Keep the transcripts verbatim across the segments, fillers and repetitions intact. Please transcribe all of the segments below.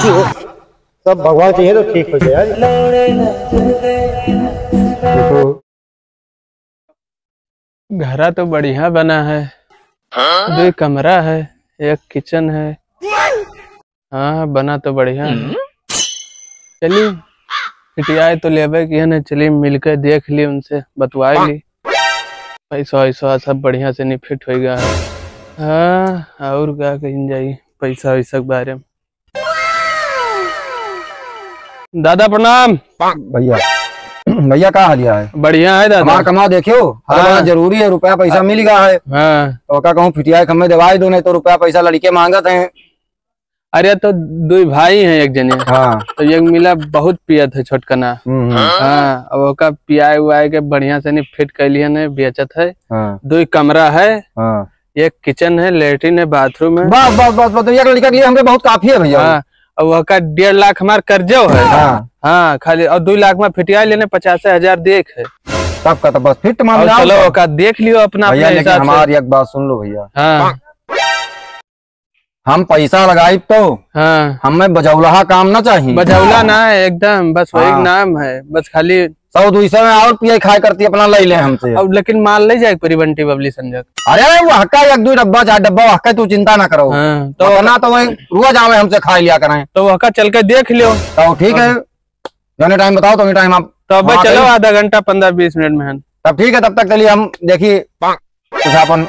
सब भगवान चाहिए तो ठीक हो जाए यार। घरा तो बढ़िया बना है, दुइ कमरा है, एक किचन है। हाँ, बना तो बढ़िया है। चली, फिटियाए तो लेबे किहे न, चली मिलके देख ली, उनसे बतवाए ली। पैसा वैसा सब बढ़िया से नहीं फिट होइगा है। हाँ, और का कहिन जाई पैसा वैसा के बारे में। दादा प्रणाम। भैया, भैया का हालिया है? बढ़िया है दादा। हमार कमा देखियो, अरे हाँ। बड़ा जरूरी है, रुपया पैसा मिल गया है। हाँ। तो ओका कहूँ फिटिया के हमें दवाई दो, नहीं तो रुपया पैसा लड़के मांगत हैं। अरे तो दुइ भाई हैं एक जने। हाँ। तो एक मिला बहुत पियत है छोटकना। हम्म, हम्म। हाँ, अब ओका पियाए उआए के बढ़िया से नहीं फिट कैलिए ने बेचत है। हाँ। दुइ कमरा है। हाँ। एक किचन है, लेटरिन है, बाथरूम है। बस, बस, बस, बस, एक लड़का के लिए हमरे बहुत काफी है भैया। हाँ, अब ओका डेढ़ लाख हमार कर्जो है। हाँ। हाँ, खाली और दुइ लाख में फिटिया लेने पचास हजार देख है। तब का तो बस फिट और मामला चलो होगा। ओका देख लियो अपना, भैया, अपने लेकिन हिसाब से। हमारी एक बात सुन लो भैया। हाँ। हम पैसा लगाई तो हाँ। हमें बजौलहा काम ना चाहिए। बजौला ना है एकदम, बस वही हाँ। नाम है, बस खाली सौ दुइ सौ में और पिए खाए करती अपना ले ले हमसे। अब लेकिन माल ले जाए परी बंटी बबली संजय। अरे वो हक्का एक दुइ डब्बा, चार डब्बा हक्का, तू चिंता ना करो। हाँ, तो तो ना तो वही रोज आवे हमसे खाए लिया करें। तो वहका चल के देख लियो। तो ठीक है, हाँ। जौने टाइम बताओ तो वही टाइम आप तो अब वहाँ चलो आइए। आधा घंटा पन्द्रह बीस मिनट में है। तब ठीक है, तब तक चलिए हम देखिए कुछ अपन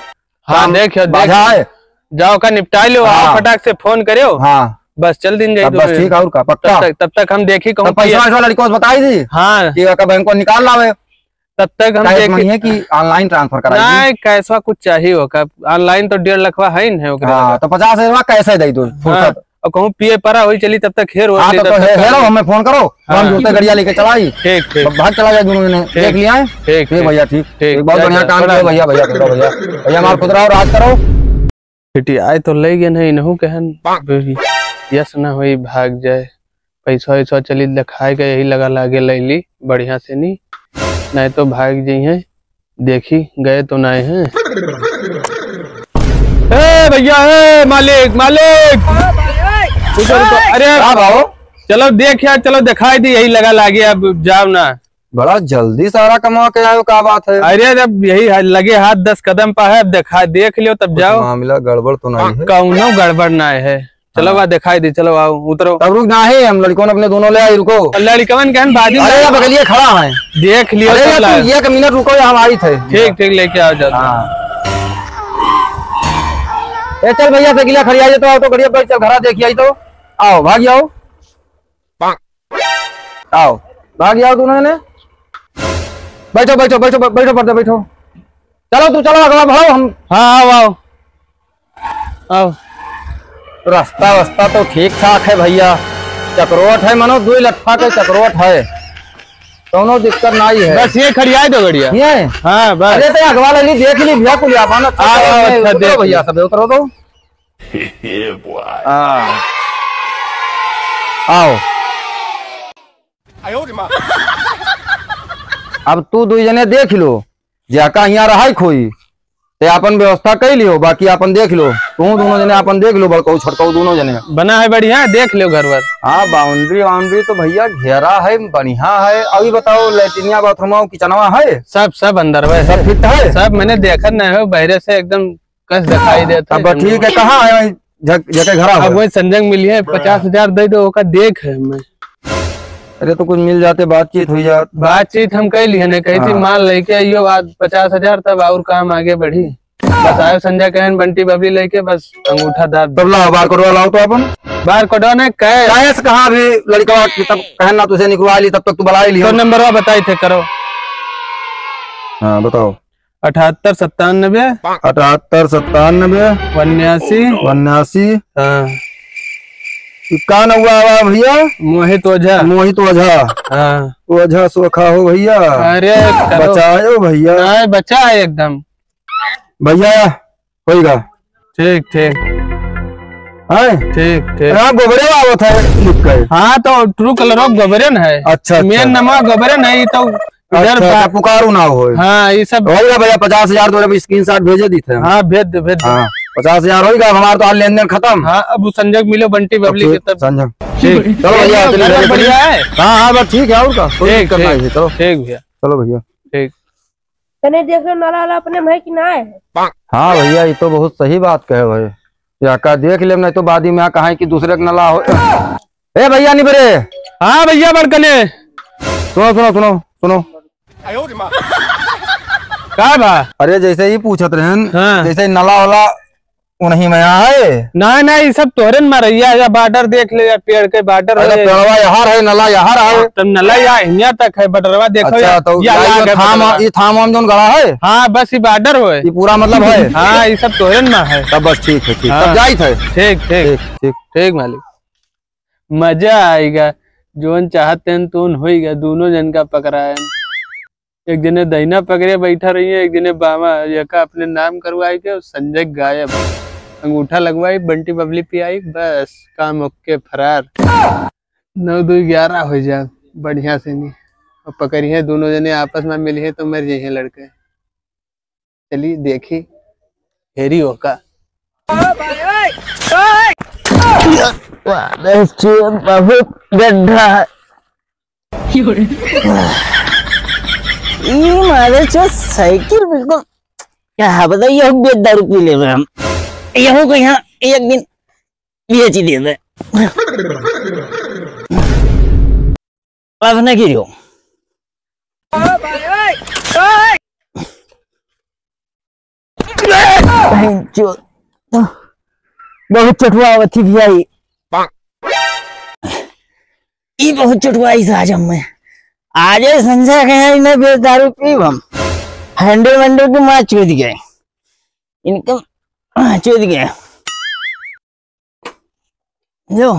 हाँ, काम देखियो, बाधा देखियो। है। जाओ का निपटाई लो, हाँ। आओ फटाक से फोन करियो। हाँ। बस चल दिन जाई तब दो बस मिनट। ठीक है, और का, पक्का? तब तक, तब तक हम देखी कहूँ तब पैसा कि वैसा लड़को से बताई दी हाँ। कि ओका बैंक को निकाल लावे। तब तक हम कैश देखी मनी है कि ऑनलाइन ट्रांसफर कराई दी? नहीं, कैशवा कुछ चाहिए ओका। ऑनलाइन तो डेढ़ लखवा है ही नहीं ओकरे हाँ, लगे। तो पचास हजार कैश दे दो, हाँ, फुर्सत। और कहूँ पिए परा होई चली, तब तक हेर ओर हाँ, ले, तो, तब तो तक हे-, कर हेरो, ले। हमें फोन करो, हाँ। हम जूते गड़िया लेके चलाई। ठीक, ठीक। तो भाग चला जाए दोनों जने, ठीक। देख लिया है? ठीक, ठीक ठीक। भैया, ठीक। ठीक, ठीक, बहुत जा, बढ़िया जा, काम प्रणाम। किया भैया, भैया, भैया। भैया, हमार खुद रहो, राज करो। बेटी, आए तो ले गए नहीं, इनहू कहन, यस ना होई, भाग जाए। पैसा वैसा चली दिखाए के यही लगा लागे ले ली, बढ़िया से नी, नहीं तो भाग जाई हैं। देखी, गए तो नहीं हैं। ए भैया, ए मालिक, मालिक। रुको, रुको। अरे का भाव? चलो देख यार, चलो दिखाई दी, यही लगा लागे, अब जाओ ना। बड़ा जल्दी सारा कमा के आयो, का बात है? अरे जब यही है, लगे हाथ दस कदम पा है, अब देखा, देख लियो तब कुछ जाओ। मामला गड़बड़ तो नहीं है? कौनो गड़बड़ ना है। चलो हाँ। बा, दिखाई दी, चलो आओ, उतरो। तब रुक ना है, हम लड़कन अपने दोनों ले आई, रुको। तो लड़कवन के हम बाजू अरे, में ये बगलिए खड़ा है। देख लियो अरे, सब ये लाए। तुम एक मिनट रुको, ये हम आई थे। ठीक, ठीक, लेके आओ जल्दी। हाँ। ए, चल भैया, साइकिलिया खड़ी आई तो, आओ तो, गड़िया बैठ, चल, घरा देखी आई तो। आओ, भाग जाओ। आओ, भाग जाओ दोनों जने। बैठो, बैठो, बैठो, बै-, बैठो, पर्दे बैठो। चलो, तू चलो, अगवा बढ़ो, हम हाँ, आओ, आओ। आओ। रास्ता, रास्ता तो ठीक ठाक है भैया, चकरोट है, मनो दुई लट्ठा के चकरोट है, कौनो दिक्कत नहीं है। बस ये खड़ियाए दो गड़िया। ये? हाँ, बस। अरे, तो अगवा ले ली, देख ली भैया, कुल अपन अच्छा आओ, आओ, अच्छा, उतरो देख भैया, ली। सब उतरो तो। ये बॉय। हाँ। आओ। अब तू दुई जने देख लो, जेका हियाँ रहाई खोई, ते आपन व्यवस्था कई लियो, बाकी आपन देख लो, तू दोनों जने आपन देख लो, बड़कऊ छोटकऊ दोनों जने। बना है बढ़िया, देख लियो घर वर। हाँ, बाउंड्री वाउंड्री तो भैया घेरा है, बढ़िया है। अभी बताओ, लैट्रिनिया बाथरूम किचनवा है? सब, सब अंदर में सब है। फिट है? सब मैंने देखा नहीं हो, बहरे से एकदम कस दिखाई देत है। अब ठीक है, कहाँ है वही जग-, जगह घरा अब हुआ? वही संजय मिली है, पचास हजार दे दो, ओका देख है मैं। अरे तो कुछ मिल जाते, बातचीत हुई जात। बातचीत हम कह लिए ने, कही थी हाँ। माल लेके आइयो, आज पचास हजार तब और काम आगे बढ़ी। बस आयो संजय कहन बंटी बबली लेके बस अंगूठा दाब। तब लाओ बार कोडवा लाओ तो अपन। बार कोडवा ने कहे। कहे से कहाँ अभी लड़का तब कहन ना तुझे निकलवा ली, तब तक तू बुला ही लियो। तो नंबरवा बताई थे करो। हाँ बताओ। अठहत्तर सत्तानबे। अठहत्तर सत्तानबे। उन्यासी। उन्यासी। हाँ। ई का नौवा आवा भैया? मोहित ओझा। मोहित ओझा। हाँ। ओझा सोखा हो भैया। अरे करो। बचायो भैया। नहीं, बचा है एकदम। भैया, होइगा। ठीक, ठीक। हैं? ठीक, ठीक। हाँ, गोबरे आवत है लिख के। हाँ, तो Truecaller गोबरे न है। अच्छा, अच्छा। मेन नंबर गोबरे नहीं, तो इधर अच्छा, बा-, तो पुकारू ना हो। हाँ, ये सब। होइगा भैया, पचास हजार तो अभी screenshot भेजे दी थे। हाँ, भेज दे, भेज दे। हाँ। पचास हजार होइगा, अब हमार तो हाल लेन देन खतम। हाँ, अब उ संजय मिलो बंटी बबली के तब। संजय। ठीक। चलो भैया, चलिए, चलो, बढ़िया है। हाँ, हाँ, बस ठीक है, और का? कोई ठीक, दिक्कत ठीक, नहीं है, चलो। ठीक भैया। चलो भैया। ठीक। तने देख लो, नला वाला अपने में है कि ना है? हाँ भैया, ये तो बहुत सही बात कहे भाई। या का देख लेब, नहीं तो बाद में यहाँ कहाँ कि दूसरे के नला हो। ए भैया, निबरे। हाँ भैया, बड़कने। सुनो, सुनो, सुनो, सुनो। का बा? अरे, जैसे ही पूछत रहन, हाँ। जैसे ही नला वाला उन्हीं में यहाँ है। नहीं, नहीं, ई सब तोहरे न मारे। या, या border देख ले, या पेड़ के border अरे, है। पेड़वा यहाँ है, नला यहाँ है। तब नला या हियाँ तक है, बॉर्डरवा देखो अच्छा, या, तो या या लाग ये है थाम, बॉर्डरवा। ये थाम वाम जौन गड़ा है? हाँ, बस ई border होए। ये पूरा मतलब है? हाँ, ई सब तोहरे न मारे है। तब बस ठीक है, ठीक। हाँ। तब जाइत है। ठीक, ठीक। ठीक, ठीक। ठीक मालिक। मजा आइगा, जौन चाहत हैं तौन होइगा, दोनों जन का पकड़ाएन। एक जने दहिना पकड़े बैठा रहिए, एक जने बामा, एका अपने नाम करवाए के, संजय गायब। अंगूठा लगवाई, बंटी बबली पियाई, बस काम OK, फरार। नौ दो ग्यारह हो जाए, बढ़िया से नहीं। अब पकड़िए दोनों जने, आपस में मिलिए तो मर जाइए लड़के। चली देखी, हेरी ओका। अरे चोर, बहुत गड्ढा है। ई मारे चो साइकिल बिल्कुल, क्या बताइए, हम बेच दारू पी लेबे हम। यहू को यहाँ एक दिन बेच ही देबे। अब नहीं गिरो। बहन चोद, बहुत चटुआ आवत थी भैया ई। ई बहुत चटुआ आई से आज हम मैं। आज ये संजय के यहाँ इन्हें बेच दारू पीब हम। हंडे वंडे के मार चोद गए। इनके मार चोद गए। जो,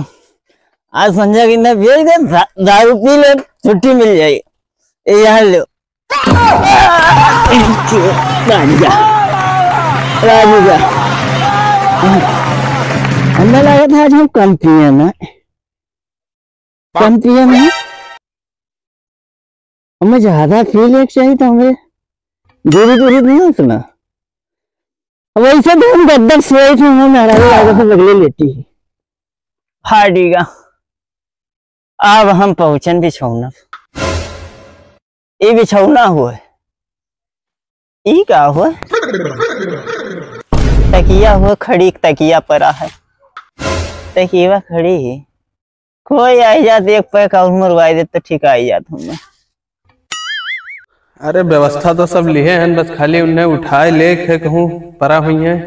आज संजय के इन्हें बेच दे, दा-, दारू पी ले, छुट्टी मिल जाई। ए, यहाँ लो। राजू का। राजू का। हमें लगा था आज हम कम पिए ना। कम पिए ना। हमें ज्यादा पी ले के चाहिए तो हमें दूरी दूरी नहीं सुना। अब वैसे भी हम गद्दर सोए थे, हमें मेहरारू लागत है बगले लेटी है। फाड़ीगा। अब हम पहुँचन बिछौना। ई बिछौना हुए। ई का हुए? तकिया हुए, खड़ी तकिया परा है। तकिया खड़ी है। कोई आई जात, एक पैक और मरवाई देत तो ठीक आई जात हमें। अरे, व्यवस्था तो सब लिहे हैं, बस खाली उन्हें उठाए ले के कहूँ परा हुई हैं।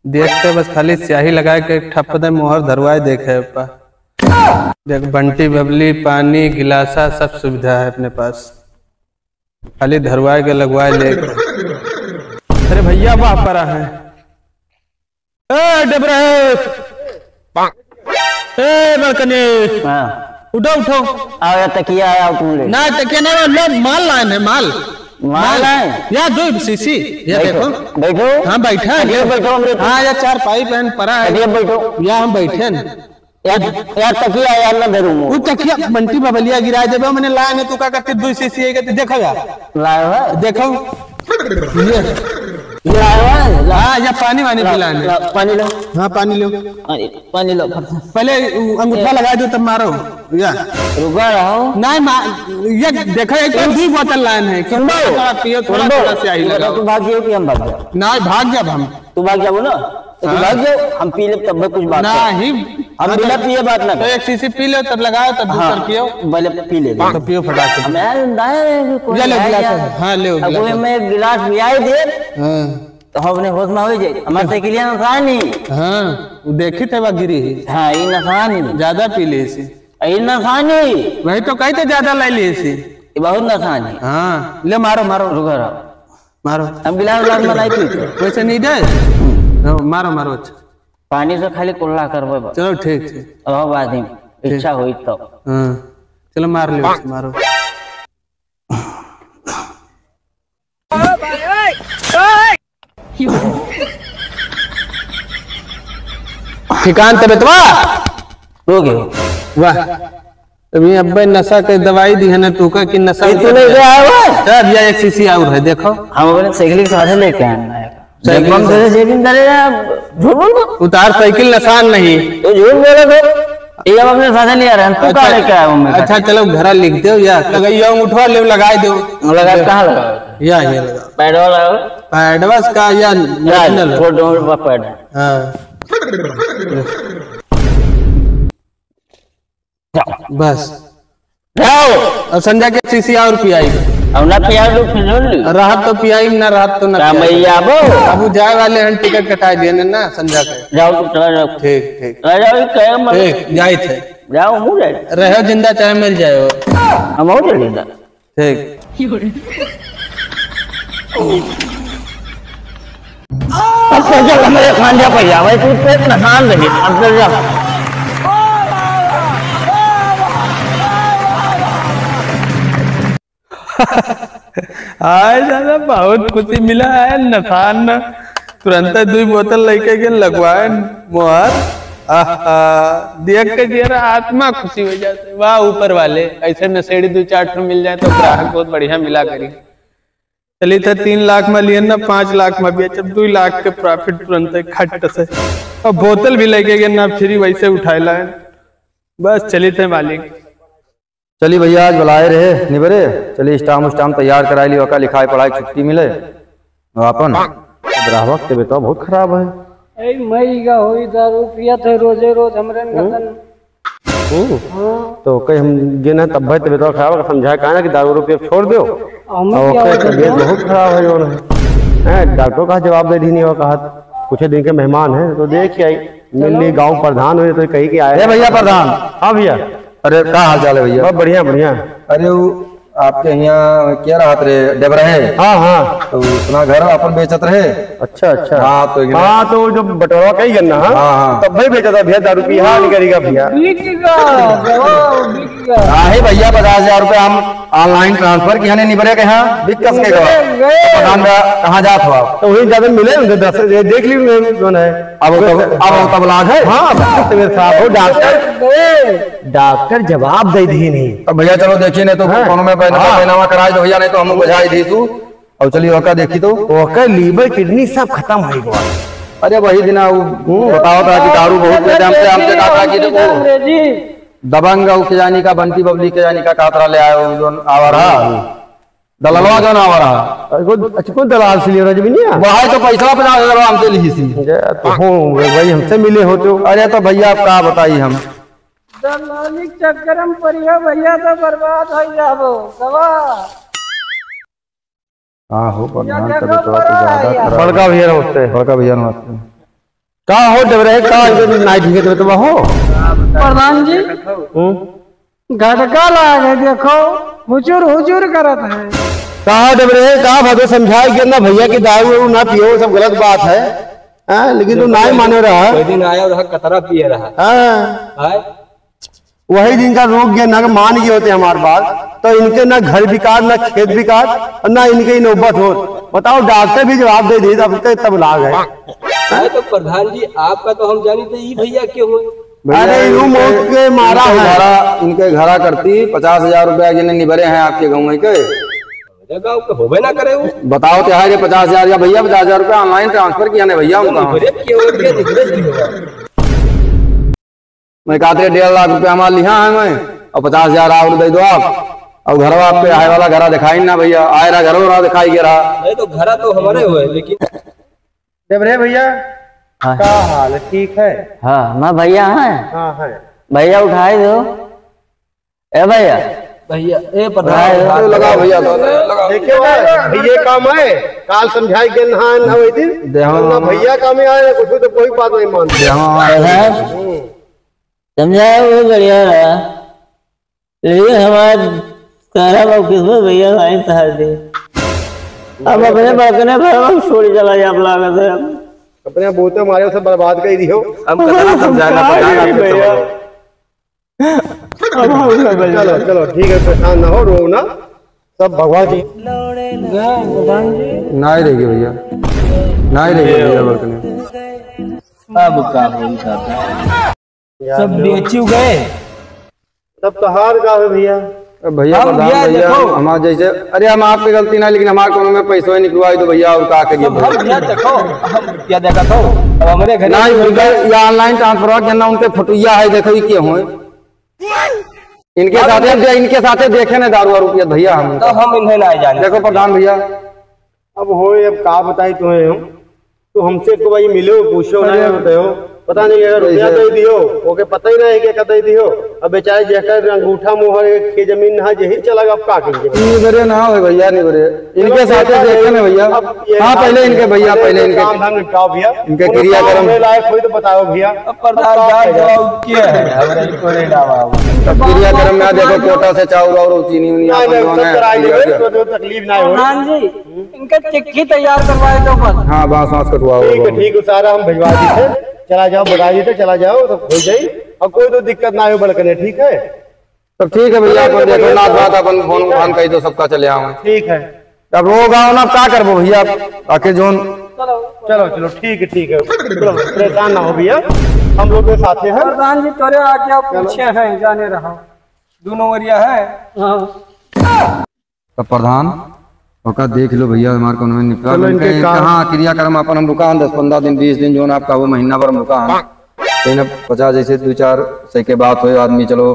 देखते बस खाली स्याही लगाए के ठप दे, मोहर धरवाए देखे पा। देख, बंटी बबली, पानी, गिलासा, सब सुविधा है अपने पास, खाली धरवाए के लगवाए ले। अरे भैया, वाह परा है। ए, डबरा है। ए, बड़कने। हाँ। उठो, उठो। आओ यार, तकिया आया, तुम ले। ना, तकिया ना, लो, माल लाए हैं, माल। माल माल। लाए? या दो सीसी, या बैठो, देखो। बैठो। हाँ, बैठा है। तकिया बैठो, हमरे हाँ, या चार पाई पहन परा है। तकिया बैठो। या हम बैठे हैं। यार, यार, तकिया यार, ना धरूँ। वो तकिया बंटी बबलिया गिराए देबे, मैंने लाए हैं, तू का करते दो सीसी है, कहते देखो यार। लाए हो? देखो। ये। ये आया है, ला। हाँ, या पानी वानी ला, पिलाने। ला, पानी लो। हाँ, पानी लो। पानी, पानी लो, फट से। पहले उ अंगूठा ए। लगा दो, तब मारो। या। रुका रहो। नहीं, मा-, ये देखो, एक तो दुई बोतल लाइन है। सुन लो। थोड़ा पियो, थोड़ा, सुन लो। थोड़ा स्याही लगाओ। तू भाग जाओ कि हम भाग जाओ? नहीं, भाग जाब हम। तू भाग जाओ ना, तो तू हाँ। भाग जाओ, हम पी लेब, तब कुछ बात नहीं। हम बिना पिए बात ना तो करें। एक सीसी पी लो, तब लगाओ, तब हाँ, दूसर पियो। भले पी ले। तो पियो फटाक से। हमें अंदाजा है कि कोई ले लो है गिलास क्या? है। हाँ, ले लो अब गिलास कोई है। हमें एक गिलास पियाई दे, हाँ। तो हम अपने होश में हो जाए। हमारे साइकिलिया नशा नहीं। हाँ, वो देखी थे बा गिरी है। हाँ, ये नशा नहीं। ज्यादा पी ले इसे। ये नशा नहीं। वही तो कही थे, ज्यादा ले ले इसे। ये बहुत नशा नहीं। हाँ, ले मारो, मारो। रुको रहो। मारो। हम गिलास उलास में नहीं पीते। वैसे नहीं दे। हम्म। हाँ, मारो, मारो, अच्छा। पानी से खाली कुल्ला करबे बस। चलो, ठीक, ठीक। अब बाद में ठीक। इच्छा होई तो। हाँ। चलो, मार लो, मारो। ठिकान तबियतवा? हो गयो। वाह। अभी अब्बे नशा के दवाई दी है ना, तू का कि नशा ये तू लेके आया हुआ है? तब या एक सीसी और है, देखो। हम अपने साइकिल के साथ लेके आए हैं। साइकिल जब हम से तेरे जेबिन धरे हैं, झूठ बोल दो। उतार साइकिल निशान नहीं। तो झूठ बोले तो, ये हम अपने साथ ले आ रहे हैं, तू अच्छा, कहाँ लेके आया हूँ मैं? अच्छा, चलो, घरा लिख दो या। लगाइए, हम उठवा ले, लगाए दो। लगा, कहाँ लगा? या, ये लगा। पैडवा लगा। पैडवा का या या, नेशनल? छोड़ दो, मेरे पास पैड है। हाँ। जाओ। बस। जाओ। और संझा के शीशी और पियाई। अब ना पिया तो फिर ले। रहत तो पियाई, ना रहत तो ना का पियाई। मैया बो? अब वो जाए वाले हैं, टिकट कटाए दिए ने ना संझा के। जाओ तो चला जाओ। ठीक, ठीक। चला जाओ, ये कहे मत। ठीक, जाए थे। जाओ, हम जाए। रहो जिंदा चाहे मर जाओ। हम हो जिंदा। ठीक। अब तो चल, हमरे खांजा पे जा भाई, तू पेट नसान रही, अब चल जा। हाय दादा, बहुत खुशी मिला है, नसान न तुरंत दुई बोतल लेके के लगवाए मोहर। आहा, देख के जियरा आत्मा खुशी हो जाते। वाह ऊपर वाले, ऐसे नशेड़ी दो चार ठो मिल जाए तो ग्राहक बहुत बढ़िया मिला करी। चली थे तीन लाख में लिए ना, पाँच लाख में बेचब, दो लाख के profit तुरंत है, खट से। और बोतल भी लेके गए ना, फ्री वैसे उठाए लाए। बस चली थे मालिक। चली भैया, आज बुलाए रहे निबरे, चली स्टाम्प उस्टाम्प तैयार कराई ली, ओका लिखाई पढ़ाई छुट्टी मिले, और अपन ग्राहक के बेटा बहुत खराब है। ए, मई का होई दारू पियत है रोजे रोज हमरे हम्म? नगन। हम्म? हाँ। तो कहीं हम गे ना तब भाई तबीयत खराब है, समझाए कहा ना कि दारू उरू पियब छोड़ दो। हमें और क्या ओकर होता तबीयत है? बहुत खराब है जो है। हैं, डॉक्टर का जवाब दे दी नहीं, वो कहा कुछ दिन के मेहमान हैं तो देख के आई, मिल ली, गांव प्रधान हुए तो कही कि आए। ए भैया प्रधान। हाँ भैया। अरे, का हाल चाल है भैया? बहुत बढ़िया, बढ़िया। अरे, वो आपके यहाँ क्या रहत रहे, डेबरहे? हाँ, हाँ। तो अपना घर अपन बेचत रहे। अच्छा, अच्छा। हाँ, तो एक हाँ, तो जब बंटवारा कही गन ना, हाँ? हाँ, हाँ। तब भाई बेचा था भैया, दारू पी, हाँ, निकलेगा भैया। बिक गया, गवा बिक गया। काहे भैया, पचास हजार रुपया हम online transfer किया ने निबरे के, हाँ, बिक कस के गवा। गए, गए। तो प्रधान बा, कहाँ जात हो आप? तो वहीं जाके मिले, उनसे दस, ये देख ली उन्होंने, कौन है। अब वो तब, अब वो तब लाग है? हाँ, अब तो मेरे साथ हो, डॉक्टर। गए। डॉक्टर जवाब दे दी नहीं। तो भैया चलो देखिए, नहीं तो हाँ। कोनो में पहले हाँ। पहनावा कराए दो भैया, नहीं तो हम बुझाई दी तू। और चलिए ओका देखी तो। ओकर liver kidney सब खत्म हो गवा। अरे वही दिन वो हम्म। बताओ था कि दारू बहुत पीते, हमसे, हमसे कहा था कि देखो, अंग्रेजी। दबंग और के जानी का बंटी बबली के जानी का कातरा ले आए हो, जो आवा रहा। हम्म। दललवा जो ना आवा रहा। अरे कौन, अच्छा कौन दलाल से लिया रहा जमीनिया? वही तो पैसा पचास हजार हमसे ली थी। तो हो, भाई हमसे मिले हो तो। अरे तो भैया आप का बताई हम। दलाली चक्कर में पड़िया भैया, तो बर्बाद हो जाबो। गवा। हाँ हो, प्रधान का बेटवा तो ज्यादा खराब। बड़का भैया नमस्ते। बड़का भैया नमस्ते। का हो डेबरहे, का इधर नाई ढीके देबे तो हो? प्रधान जी, हम्म? घटका लागे, देखो, हुजूर, हुजूर करत है। का डेबरहे, का भादो समझाए के ना भैया कि दारू वारू ना पियो, सब गलत बात है। हाँ, लेकिन तू नाई माने रहा। कोई दिन आया रहा, कतरा पिए रहा। हाँ। हाँ? वही दिन का रोक गया ना, मान गए होते हमार बात, तो इनके ना घर बिकात, ना खेत बिकात, और ना इनके ही नौबत होत। बताओ, डॉक्टर भी जवाब दे दी, तब के तब लाग है। अरे तो प्रधान जी, आपका तो हम जानी थे, ई भैया के हुए? भैया, अरे, यूं इनके, मौत के मारा इनके है। घरा, इनके घरा करती पचास हजार रुपया जिन्हें निबरे हैं आपके गाँव में के। मेरे गाँव के होबे ना करे वो। बताओ तो यार, ये पचास हजार या भैया, पचास हजार रुपया online transfer किया ने भैया उनका। निबरे के हो गया, निबरे नहीं होगा। मैं कहते डेढ़ लाख रुपया हमारा लिहा है मैं, और पचास हजार और दे दो आप, और घरवा आपके आए वाला घरा दिखाई ना भैया, आए रहा घरवा रहा दिखाई के रहा। नहीं तो घरा तो हमारे हुए, लेकिन जब रे भैया, हाँ। का हाल है? ठीक है? हाँ, मैं भैया हैं। हाँ, है। भैया उठाए दो। ए भैया। भैया, ए प्रधान, भाई, हाथ लगाओ भैया, लगाओ। देखिए ना, भैया काम है, काल समझाए के ना, ना वही दिन, देहो ना मामा। भैया काम में आए, कुछ तो कोई बात नहीं मानते। देहो मामा। प्रधान, हम्म। समझाया वो बढ़िया रहा, लेकिन हमारे सारा वो किस्मत भैया भाई तार दे। अब अपने बड़कने भरवा छोड़ चला जाए, आप लागत है। अपने बोते मारे उसे बर्बाद कर दियो। हम कतना समझाना पड़ेगा आपके भैया। सब। अब हम ना बजाए। चलो, चलो, ठीक है, परेशान ना हो, रो ना, सब भगवान की। जय भगवान जी। नाई रहेगी भैया, नाई रहेगी भैया बर्तन। अब का हो सकता है? सब बेचू गए। सब तोहार का है भैया? अब भैया, हम प्रधान भैया, भैया, देखो। हमार जैसे, अरे, हम आपके गलती ना, लेकिन हमार कोनो में पैसो ही निकलवाई दो भैया, और का करिए तो भैया? भैया, देखो, हम क्या देखा था, अब हमरे घर ना, में इनका, या online transfer हुआ, क्या ना, उनके फोटोइया है, देखो, ये के हुए। इनके अब साथे इनके दे-, इनके साथे देखे ना दारू वारू पियत भैया हम। तो हम इन्हें ना जाने। देखो प्रधान भैया। अब होए, अब का बताई तुम्हें हम। तो हमसे को भाई मिलो, पूछो ना, अरे। बताओ। पता नहीं, अगर रुपया कैसे? दे दियो, ओके पता ही नहीं कि कतई दियो। अब बेचारे जेकर अंगूठा मोहर के जमीन ना, यही चला गया, अब का करिए? नहीं बरे ना हो भैया, नहीं बरे। इनके चलो, साथे देखा देखे है। ना भैया। अब ये हाँ, काम पहले इनके भैया, पहले पहले इनके काम धाम निपटाओ भैया। इनके उन्हें क्रियाकर्म। काम में लायक होई तो बताओ भैया। अब प्रधान अब का जान करें? जाओ, क्या है? हमारे को नहीं ना बाबू। अब क्रियाकर्म में देखो, कोटा से चाउर और चीनी उनी नहीं, अपन नहीं, लोगों सब ने कराई क्रिया देवे, किया। तो, तो तकलीफ ना हो। प्रधान जी, इनके चिट्ठी तैयार करवाए दो बस। हाँ, बांस वांस कटवाओ ठीक है, लोगों। ठीक है, सारा हम भिजवा देते, चला जाओ, बता देते, चला जाओ, तो हो जाई। और कोई तो दिक्कत ना हो बड़कने, ठीक है? तब ठीक है भैया, चलो, अपन देखो, बढ़िया, नाथ बात अपन फोन ठीक है। फान कही दो, सबका चले आओ। ठीक है। अब रोग आओ ना, अब का करबो भैया, आके जोन। चलो, चलो, ठीक है, ठीक है, चलो, परेशान ना हो भैया, हम लोग के साथे हैं। प्रधान जी, तोरे आके आप चलो। पूछे हैं, जाने रहो, दोनों वरिया है। हाँ। तब प्रधान, ओका देख लो भैया, हमार कोनो में निपटा चलो, इनके इनके काम। कहाँ क्रियाकर्म अपन हम रुका हन, दस पन्द्रह दिन, बीस दिन, जोन आपका वो महीना भर हम रुका हन। लेकिन अब पचास, जैसे दो चार सही के बात होए, आदमी चलो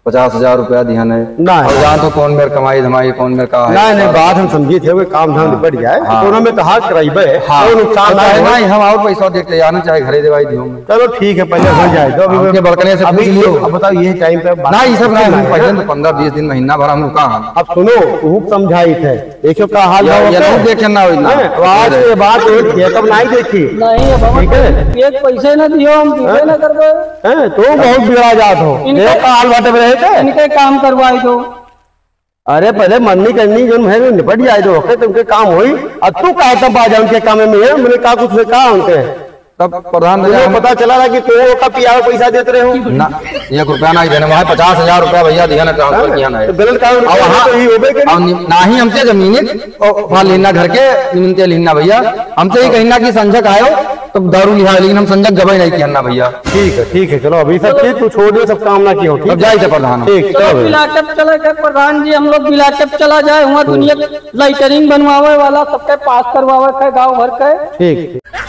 पचास हजार रुपया दिहन है। नहीं। और जान तो कौन मेर कमाई धमाई, कौन मेर का है। नहीं, नहीं, बात हम समझी थे, वो काम धाम हाँ। निपट जाए। हाँ। दोनों में तो हाथ कराइबे, हाँ। कोई नुकसान और ना चाहे हो। नहीं, हम और पैसा देख तैयार ना, चाहे घरे देवाई दियो मैं। चलो ठीक है, पहले हो जाए तो अभी हमके बड़कने से अभी पूछ लियो। अब बताओ, ये टाइम पे बात ना, ये सब नहीं, नहीं। पहले तो पन्द्रह बीस दिन, महीना भर हम रुका हम। अब सुनो, तू समझाई थे, देखो का हाल या, बा या ओके। नहीं देखे ना, ना। हैं? तो आज के बाद एक खेत अब नहीं देखी। नहीं, अब हम ठीक है। एक पैसे ना दियो, हम दीबे हैं? ना करबे। हैं? तो बहुत बिगड़ा जात हो। इनके देखो का हाल बाटे में रहे थे। इनके काम करवाई दो। अरे पहले मरनी करनी जो है, निपट जाए दो, ओके, तुमके काम होई। अब तू का तब आ जा उनके काम में है, मैंने कहा कुछ में कहा उनके। तब प्रधान भैया, मुझे हम पता चला रहा कि तू ओका पियावे पैसा देत रहे हो। ना, एक रुपया नहीं देने, वहाँ पचास हजार रुपया भैया दिया ना, transfer हाँ? किया ना। तो गलत काम अब वहाँ तो ही होबे करी। अब नि-, ना ही हमसे जमीन है, ओ, वहाँ लेना घर के निमित्ते लेना भैया। हमसे ही कहना कि संझक आयो, तो दारू लिहा, लेकिन हम संझक गबई नहीं किया ना भैया। ठीक है, ठीक है, चलो अभी सब चीज तू छोड़ दे, सब काम ना कियो, ठीक अब है? जाए थे प्रधान। ठीक, चलो चलो भैया। बिलाकत चले गए प्रधान जी, हम लोग बिलाकत चला जाए, वहाँ दुनिया के लेटरिन बनवावे वाला सबके पास करवावे के गाँव भर के। ठीक, ठीक।